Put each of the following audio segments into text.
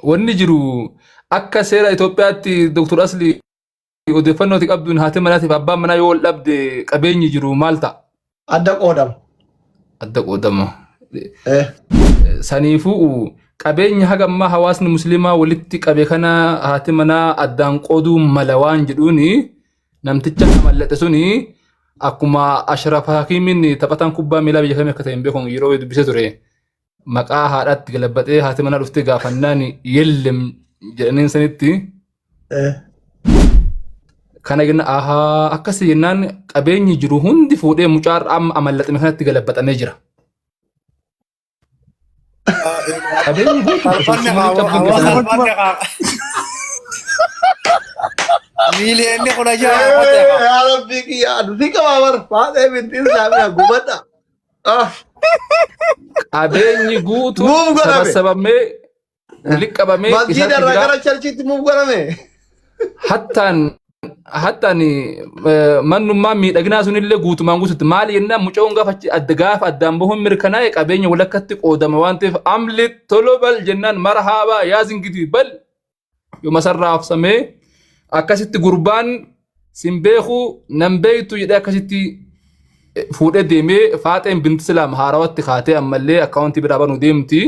Wanni jiru akka seera Itoophiyaatti Dr. Asli odeeffannooti qabduun haati manaatiif abbaan manaa yoo wal dhabde qabeenyi jiru maal ta'a? Adda qoodama. Adda qoodama. Eh. Saniifuu qabeenya haga ammaa hawaasni musliimaa walitti qabe kana haati manaa addaan qooduu mala waan jedhuuni namticha mallaqe suni akkuma Ashraf Hakiimiin taphataan kubbaa miilaa biyya kamii akka ta'e hin beeku yeroo dubbisee ture. Maqaa haadhaatti galabaxee haati manaa dhuftee gaafannaan yellem jedhaniin sanitti kana jenna ahaa akkasii jennaan qabeenyi jiru hundi fuudhee mucaa amma amallaxame kanatti galabaxamee jira. Qabeenyi guutuu Salphanne osoo haa qabdu hawaasa keessan salphanne haa. Miiliyoonni 16 qote haa. Yaa Rabbii kiyya nuti qabaa bar faatee binti islaamiyaa gubadha. Ah, Qabeenyi guutuu Muuf godhame. sabasabamee walitti qabamee Masjiida isatti irraa jira. gara charchiitti muuf godhame. Hattaan hattaan mannummaa miidhaginaa sunillee guutumaan guututti maali jennaan mucoon gaafa achi adda gaafa addaan bahuun mirkanaa'e qabeenya walakkatti qoodama waan ta'eef amli tolo bal jennaan marhaabaa yaa zingiti bal yooma sarraa hafsamee akkasitti gurbaan sin beeku nan beektu jedhee akkasitti fuudhee deemee faaxeen binti silaam haarawatti kaatee ammallee akkaawuntii biraa banuu deemti.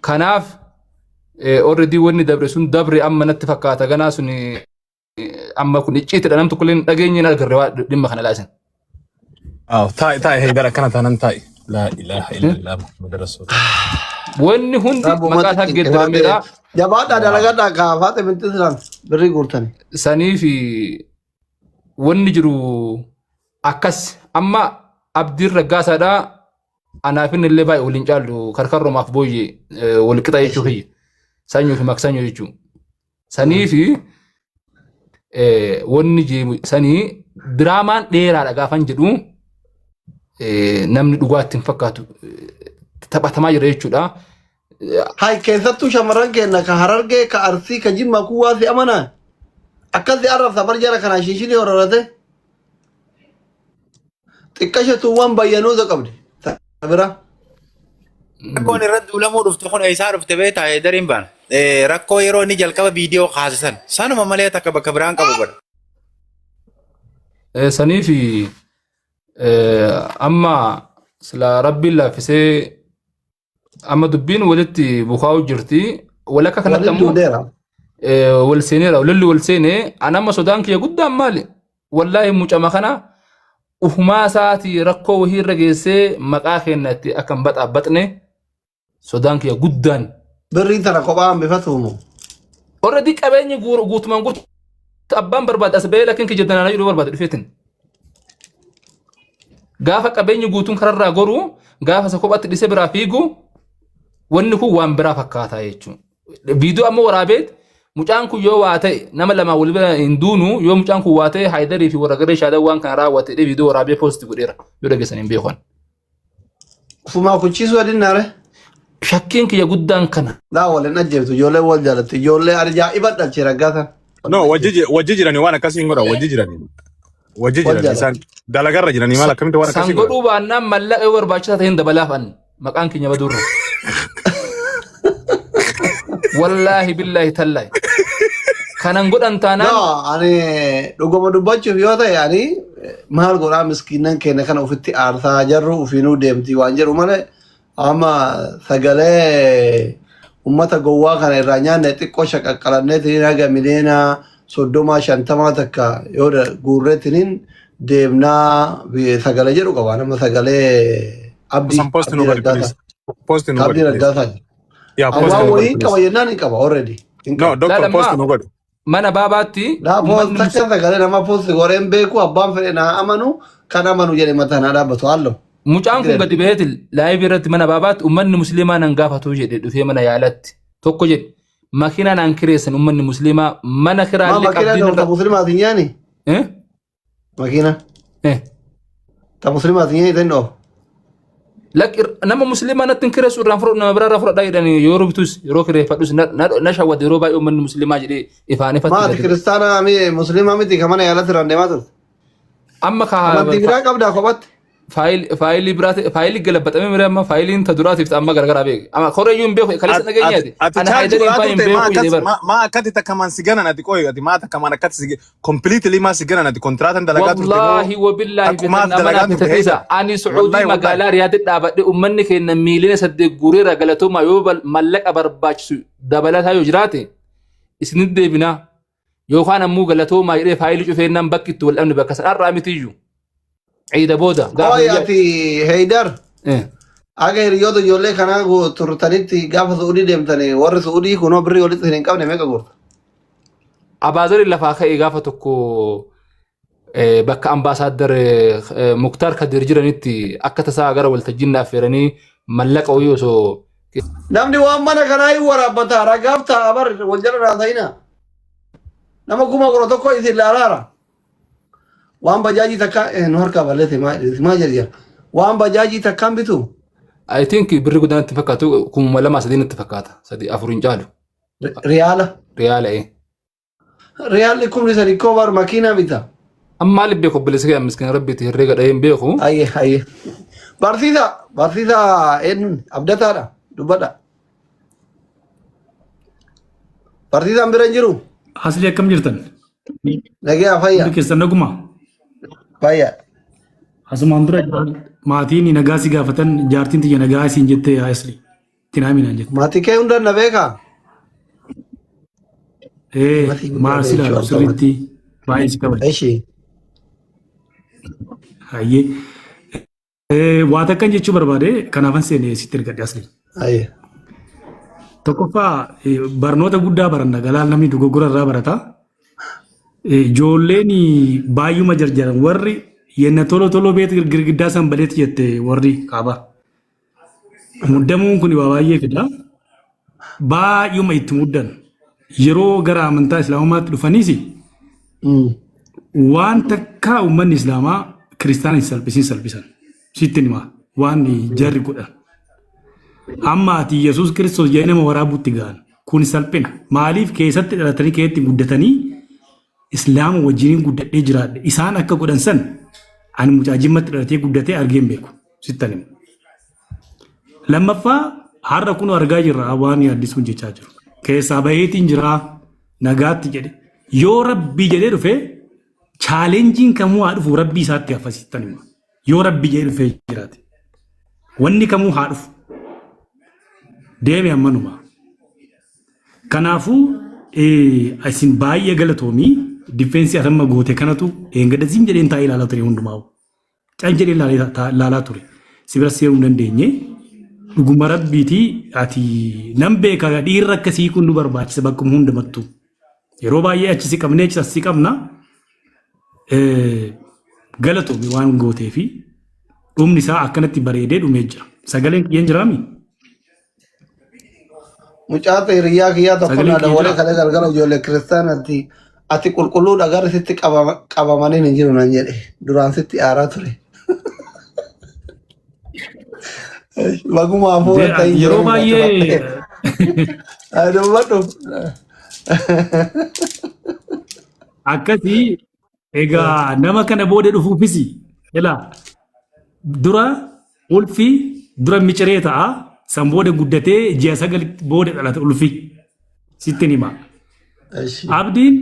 Kanaaf already wanni dabre sun dabre amma natti fakkaata ganaa sun amma kun icciitidha nam tokkollee hin dhageenye hin agarre waa dhimma kana laasin. Aw, taa'i taa'i Haydar akkana taanan taa'i. Laa ilaaha illallah Muhammad Rasulullah. Wanni hundi Rabbumatti maqaa isaa cinqe geeddarameedha. faatee. Jabaadhaa dalagadhaa kaa faatee binti islaam birrii guurtani. Sanii fi wanni jiru akkas amma abdiin raggaasaadha. Anaaf inni illee baay'ee waliin caallu karkarrumaaf booyye wal qixa jechuu kiyya. Sanyuu fi maksanyuu jechuu. Sanii fi wanni jeemu sanii diraamaan dheeraadha gaafan jedhu namni dhugaatti hin fakkaatu taphatamaa jira jechuudha. Hay keessattuu shamarran keenya ka Harargee, ka Arsii, ka Jimmaa kun waa si amanaa. Akkas si arrabsa bar jara kanaa shinshinii hororate. Xiqqasha tuuwwan bayyanuuta qabdi. Ta bira. Rakkoon irratti duulamuu dhufte kun eessaa dhufte beektaa Haydariin baana. Rakkoo yeroo inni jalqaba viidiyoo kaasisan sanuma malee takka bakka biraan qabu godha. Sanii fi amma sila rabbiin laaffisee Amma dubbiin walitti bukaa'u jirti. Walakka kanatti Walitti ammoo duudeera. wal seeneera. Lolli wal seenee an amma sodaan kiyya guddaan maali? Wallaahi mucama kana ufumaa isaatii rakkoo wahii irra geessee maqaa keenya itti akka hin baxaabbaxne sodaan kiyya guddaan. Birrii tana kophaa hambifatu moo? Already qabeenyi guutumaan guutu abbaan barbaade as ba'ee lakkin kiyya danaanaa jedhuu barbaade dhufeetin. Gaafa qabeenyi guutuun kararraa goru gaafa isa kophatti dhisee biraa fiigu wanni kun waan biraa fakkaataa jechuudha. Viidiyoo amma waraabeet mucaan kun yoo waa ta'e nama lamaa wal bira hin duunu yoo mucaan kun waa ta'e Haayidarii fi warra garee shaadaa waan kana raawwate jedhee viidiyoo waraabee poosti godheera yoo dhageessan hin beekan. Ufumaa kuchiisuu adinnaare. Shakkiin kiyya guddaan kana. Laa waliin ajjeeftu ijoollee wal jaalatti ijoollee ajaa'iba dhalche raggaasan. No, wajji jiranii waan akkasii hin godhan wajji jiranii. Wajji Wal jiranii isaan jaalatti. dalagarra jiranii maal akkamitti waan San akkasii godhan. godhuu baannaan mallaqa yoo barbaachisaa ta'e hin dabalaaf an maqaan keenya baduurra. Wallaahi billaahi tallaahi. Kanan godhan taanaan No, ani dhuguma dubbachuuf yoo ta'e ani maal godhaa miskiinan keenya kana ofitti aarsaa jarru ofiinuu deemti waan jedhu malee amma sagalee ummata gowwaa kana irraa nyaanne xiqqoo shaqaqqalanneetiin haga miliyoona 30 50 takka yoo guurreetiin deemnaa sagalee jedhu qaba nama sagalee abdii San post nu abdii godhi please. raggaasaa Post nu godhi abdii please. raggaasaa Yaa post Waan nu godhi wayii hin please. qaba jennaan hin qaba already. Hin No, qaba. doctor Laal post ammaa nu godhi. mana baabaatti Laa post uummanni takka sagalee nama post godheen beeku abbaan fedhe naa amanu kan amanu jedhe mataa naa dhaabbatu halloo. Mucaan kun gadi baheeti laayivii irratti mana baabaatti uummanni musliimaa nan gaafatu jedhe dhufee mana yaalatti tokko jedhe makiinaa naan kireessan uummanni musliimaa mana Maa kiraallee makiinaa qabdiin ta'u irra muslimaatiin nyaani? Eh? Makiina Eh. ta muslimaatiin nyaani ta'in dhoof. Lak nama musliimaa natti hin kireessu irraan fudhadhu nama biraa irraa fudhadhaa jedhanii yeroo bitus yeroo kireeffadhus na na shawwate yeroo baay'ee uummanni musliimaa jedhee ifaan ifatti Maati gadi bahe. kiristaanaa musliimaa miti ka mana yaalatti irraan deemaa turte. Amma ka Amantii biraa qabdaa kophatti. Faayilii biraati faayilii galabaxamee mire amma faayiliin ta duraatiif ta amma garagaraa beeke. Amma koreeyyuu hin beeku kaleessa Ati dhageenyaati. ati Ana charge haayidariin godhaa faa hin turte maa beeku jedhee akkas bara. maa maa akkatti takkamaan si ganan ati qoy ati maa takkamaan akkatti si completely maa si ganan ati kontiraataan dalagaa turte moo Wallaahi wabillaahi takkumaaf fitan dalagaa amanaa turte fitatiisa. heydar Ani Sucuudii wallahi wallahi magaalaa Riyaadi dhaabadhe ummanni keenya miiliyoona 8 guureera galatoomaa yoo mallaqa barbaachisu dabalataa yoo jiraate isinitti deebinaa. Yookaan ammoo galatoomaa jedhee faayilii cufeennaan bakki itti wal dhabne bakka san har'aa mitiyyuu. Ciida booda gaafa Qoy guyyaa. ati Heydar aga hiriyoota ijoollee kanaa turtanitti gaafa Su'uudii deemtani warri Su'uudii kunoo birrii walitti isin hin qabne meeqa guurta? Abaazari lafaa ka'e gaafa tokko bakka ambaasaaddar Muktaar Kadir jiranitti akka tasaa gara waltajjiin na affeeranii mallaqa wayii osoo Namni waan mana kanaa hin waraabbata ragaaf ta'a bar wal jala naa ta'ina. Nama 11,000 isin laalaara. Waan bajaajii takka nu harkaa balleesse maa jarjara. Waan bajaajii takkaan bitu. I think birri guddaan itti fakkaatu 2,000 3,000 natti fakkaata. 3 4 hin caalu. Riyaala. Riyaala ee. Riyaalli 3,000 koo bar makiinaa bita. Amma maaliif beeku obboleessi kee miskiina rabbiiti herreega dhahee hin beeku. Ayye ayye. Barsiisa barsiisa eenyuun abdataadha dubbadha. Barsiisaan bira hin jiru. Asli akkam jirtan? Nagaa fayya. Hundi keessan naguma? Fayya. Asumaan dura maatiin nagaa si gaafatan jaartiin tiyya nagaa isiin jettee yaa Asli. Itti naan jette. Maatii kee hunda na beekaa? Ee Maatii guddaa maal si jechuun ilaalu akkamati. sirriitti baay'ee si kabaja. Eshi. Hayyee. Waa takkan jechuu barbaade kanaafan seene sitti ergadhe Asli. Hayyee. Tokkoffaa barnoota guddaa baranna galaan namni dogoggora irraa barata. Ijoolleen baay'uma jarjaran warri yenna tolo tolo beet girgiddaa san baleetti jette warri kaaba. Muddamuun kun waa baay'ee fida. Baay'uma itti muddan. Yeroo gara amantaa Islaamummaatti dhufaniis waan takkaa uummanni Islaamaa kiristaana hin salphisiin salphisan. Sitti himaa waan jarri godhan. Amma ati Yesuus Kiristoos jedhee nama waraabuutti ga'an. Kun salphina. Maaliif keessatti dhalatanii keessatti guddatanii Islaama wajjiniin guddadhee jiraadhe. Isaan akka godhan san ani mucaa Jimmatti dhalatee guddatee argee hin beeku. Sittan hima. Lammaffaa har'a kun argaa jirra waan yaaddisuun jechaa jiru. Keessaa baheetiin jiraa nagaatti jedhe. Yoo rabbii jedhee dhufe chaalenjiin kamuu haa dhufu rabbii isaatti hafa sittan hima. Yoo rabbii jedhee dhufee jiraate. Wanni kamuu haa dhufu. Deeme ammanuma. Kanaafuu isin baay'ee galatoomii difeensi atamma goote kanatu eengadda zim jedheen taa'ee ilaalaa ture hundumaa. Cal jedhee ilaalaa ture. Si bira seenuu hin dandeenye. Dhuguma rabbiiti ati nan beeka dhiirri akkasii kun nu barbaachisa bakkuma hundumattuu. Yeroo baay'ee achi si qabnee achi as si qabna. Galatoomi waan gootee fi dhumni isaa akkanatti bareedee dhumee jira. Sagaleen kiyyeen jiraami? Mucaa hiriyaa kiyyaa tokko Sagaleen naa kiyya dawwalee jira? kalee galgala ijoollee kiristaanatti ati qulqulluudha gara sitti qabamanii hin jiru naan jedhe duraan sitti aaraa ture. Baguma hafuura ta'in Yeroo jireenya baay'ee cufadhe. Dubbadhu. akkasii egaa nama kana booda dhufuufis ilaa dura ulfi dura miciree ta'a san booda guddatee ji'a 9tti booda dhalata ulfi sittin hima. Eshi. Abdiin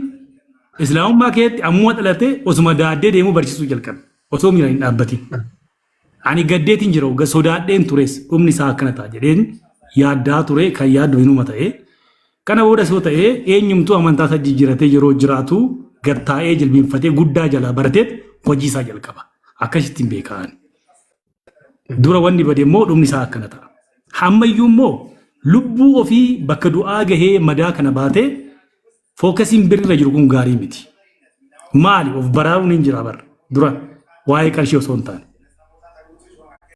islaamummaa keetti ammuma dhalate osuma daaddee deemuu barsiisuu jalqabe osoo miira hin dhaabbatin. Ani gaddeetiin jira hogga sodaadheen tures dhumni isaa akkana ta'a jedheen yaaddaa ture kan yaaddu hinuma ta'e. Kana boodas yoo ta'e eenyumtuu amantaa isaa jijjiiratee yeroo jiraatu gad taa'ee jilbiinfatee guddaa jalaa barateet hojii isaa jalqaba. Akkasitti hin beekaan. Dura wanni bade immoo dhumni isaa akkana ta'a. Hammayyuu immoo lubbuu ofii bakka du'aa gahee madaa kana baatee fookasiin birriirra jiru kun gaarii miti. Maali of baraaruun hin jira barra dura waa'ee qarshii osoo hin taane.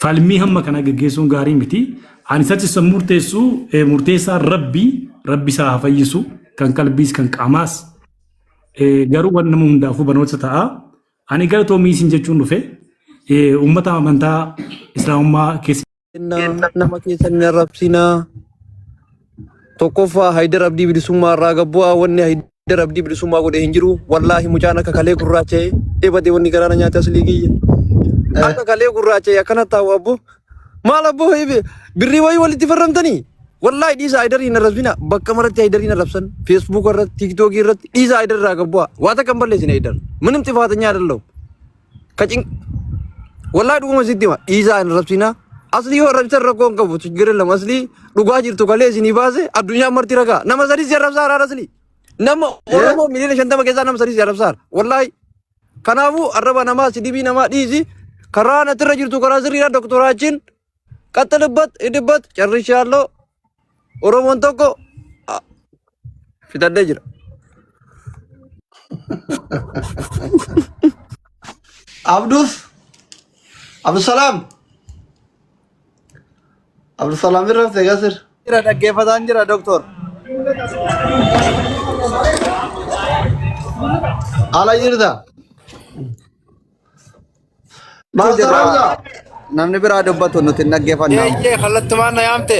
Falmii hamma kanaa gaggeessuun gaarii miti. Ani isatti san murteessu murteessaan rabbi rabbi isaa haa fayyisu kan qalbiis kan qaamaas. Garuu waan nama hundaafuu barnoota ta'a. Ani galatoomii isin jechuun dhufe uummata amantaa islaamummaa keessa Kennaa nama keessan hin arrabsinaa. Tokkoffaa Haydar Abdii Bilisummaa irraa gabbu'aa wanni Haydar Abdii Bilisummaa godhe hin jiru. Wallaahi mucaan akka kalee gurraacha'e ebade wanni garaana nyaate aslii kiyya. Akka kalee gurraacha akkana taa'u abbo. Maal abbo birrii wayii walitti farramtanii? Wallaahi dhiisa Hayidarii hin arrabsina. Bakka maratti Hayidarii hin arrabsan. Facebook irratti, TikTok irratti dhiisa Hayidar irraa gabbu'a. Waa takka hin balleessine Hayidar. Minim xifaatanyaa አይደለሁም. Kacin wallaahi dhuguma sitti hima. Dhiisaa hin arrabsina. Aslii yoo arrabsitan rakkoo hin qabu. ችግር የለም. Aslii dhugaa jirtu kalee isinii baase addunyaan marti ragaa. Nama sadii si arrabsaa haraa aslii. Nama Oromoo miliyoona 50 keessaa nama sadii si arrabsaa hara. Wallaahi. Kanaafuu arraba namaa sidibii namaa dhiisi. Karaa natirra jirtu karaa sirriidha doktoraachiin qaxxilibbat hidibbat carrishaalloo Oromoon tokko fitadhee jira. Abdus Abdusalaam Abdusalaam irra haftee gasir. Jira dhaggeeffataan jira doktor. Ala jirta. Maastar Jirra. Hamza. Namni biraa dubbatu nuti hin dhaggeeffanna. Eeyyee kallattumaan na yaamte.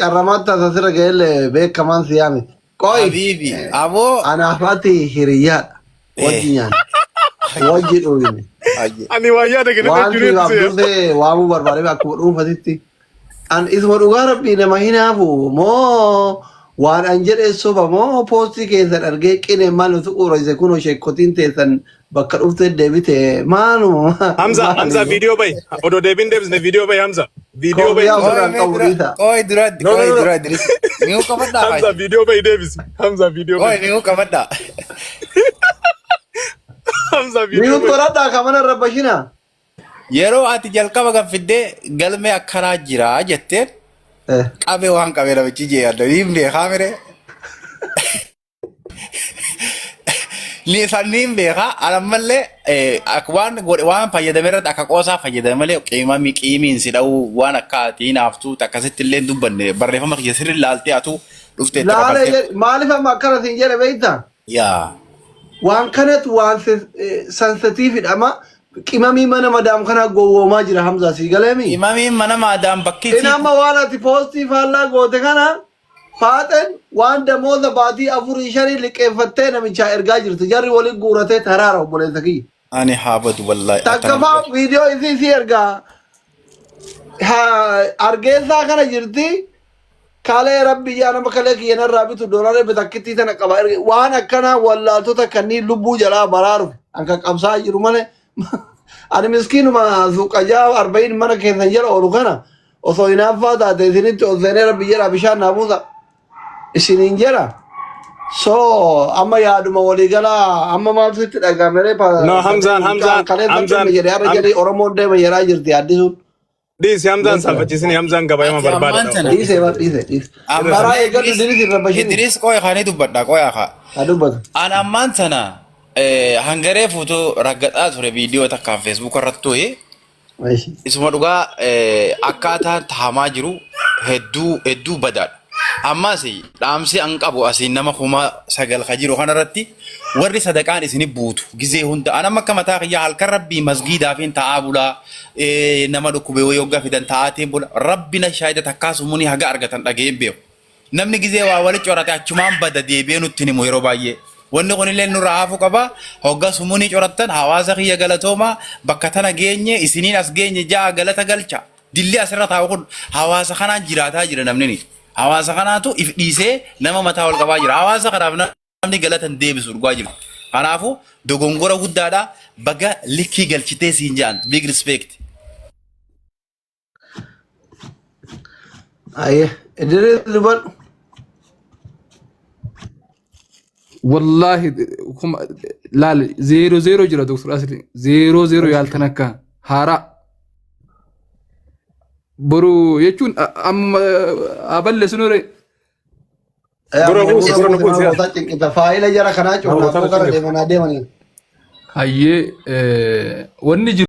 Carramaatti asirra ga'ellee beekamaan si yaame. Qoy. Habiibi aboo. Anaaf ati hiriyyaadha. Wajji nyaanna. Wajji dhugne. Ayye. Ani waa yaada kenna Waan jiru siif abdursee waamuu barbaade akkuma dhuunfatitti. An isuma dhugaa rabbii nama hinaafu moo waan an jedhe soba moo poostii keessan argee qine maal nuti uurayse kunoo sheekkotiin teessan bakka dhuftee deebite maaluma Hamza Hamza maali viidiyoo bahi. Odoo deebiin deebisne viidiyoo bahi Hamza. Viidiyoo bahi. koofiyaa Qoy ofirraa hin mee qabu dura dhiisa. qoy dura No no qoy no. dura Idris. Niu qabadhaa Hamza faayisa. viidiyoo bahi deebisi. Hamza viidiyoo Qoy bahi. niu qabadhaa. Hamza viidiyoo Miyuut bahi. godhadhaa ka mana rabbashina. Yeroo ati jalqaba kan fiddee galmee akkanaa jira jetteen qabee waan qabee namichi jee adda niin beekaa mire. Ni sanniin beekaa anammallee akka waan godhe waan fayyadame irratti akka qoosaa fayyadame malee qiimami qiimiin si dha'uu waan akka ati hinaaftuu akkasitti illee hin dubbanne barreeffama kiyya sirri laaltee atu dhuftee itti Laala kafaltee. jedhe maaliif amma akkana siin jedhe beektaa? Yaa. Waan kanatu waan sensitiividha amma qimamii mana madaam kanaa gowwoomaa jira Hamzaa sii galeemi. Qimamiin mana maadaam bakki Inni amma waan ati poostii faallaa goote kana faaxeen waan damooza baatii afurii shanii liqeeffattee namichaa ergaa jirti. Jarri waliin guuratee taraara obboleessa kiyya. Ani haa badu wallaahi Takka akkana faa viidiyoo isii sii ergaa. Argeessaa kana jirti. Kalee rabbi yaa nama kalee kiyya narraa bitu doolaara dhibba takkittii tana qaba. Waan akkanaa wallaaltota kanneen lubbuu jalaa baraaruuf an kan qabsaa jiru malee ani miskiinuma suuqajaa arba'iin mana keessan jala oolu kana osoo hinaaffaa taate isinitti ol seenee rabbi jedhaa bishaan naa buusa isiniin jedha. So amma yaaduma waliigalaa amma maaltu itti dhaga'ame ree No Hamzaan mucaan Hamzaan kaleessa Hamzaan dhumne jedhe har'a jedhee Oromoon deema jedhaa jirti addisuun. Dhiisi Hamzaan saalfachiisini Hamzaan gabayama Ati ammaan barbaada. tana Dhiise bar dhiise dhiise. amma Karaa mee eeggadhu Idris Idris irra bashini. Idris qoy kaanii dubbadha qoy haa. Haa dubbatu. An ammaan tana hangaree fuutuu raggaxaa ture viidiyoo takkaan Facebook irratti ture. Aishi. Isuma dhugaa akkaataan tahamaa jiru hedduu hedduu badaadha. Ammas dhaamsi an qabu asiin nama 9,000 ka jiru kanarratti warri sadaqaan isini buutu gizee hunda an amma akka mataa kiyyaa halkan rabbii masgiidaafin ta'aa bulaa nama dhukkube wayii hoggaa fidan ta'aatiin bula rabbi na shaayida takkaa sumunii haga argatan dhaga'ee hin beeku. Namni gizee waa wali corate achumaan bada deebi'ee nutti hin himu yeroo baay'ee. Wanni kunillee nurraa hafuu qaba. Hoggaa sumunii corattan hawaasa kiyya galatoomaa bakka tana geenye isiniin as geenye ja'a galata galcha. Dilli asirra taa'u kun hawaasa kanaan jiraataa jira namni. Hawaasa kanaatu if dhiisee nama mataa ol qabaa jira. Hawaasa kanaaf namni galata hin deebisu dhugaa jiru. Kanaafuu dogongora guddaadha. Baga likkii galchitee siin jedhan. Big respect. Ayyee. Idris dubbadhu. Wallaahi kuma laal zeeroo zeeroo jira doktor Asli zeeroo zeeroo yaaltan akka haaraa boru jechuun amma aballe sunure Gura buusi, gura nu buusi. Namoota cinqita. Faayila jara kanaa cufnaa Namoota gara cinqita. deemanaa deemanii. Hayyee wanni jiru.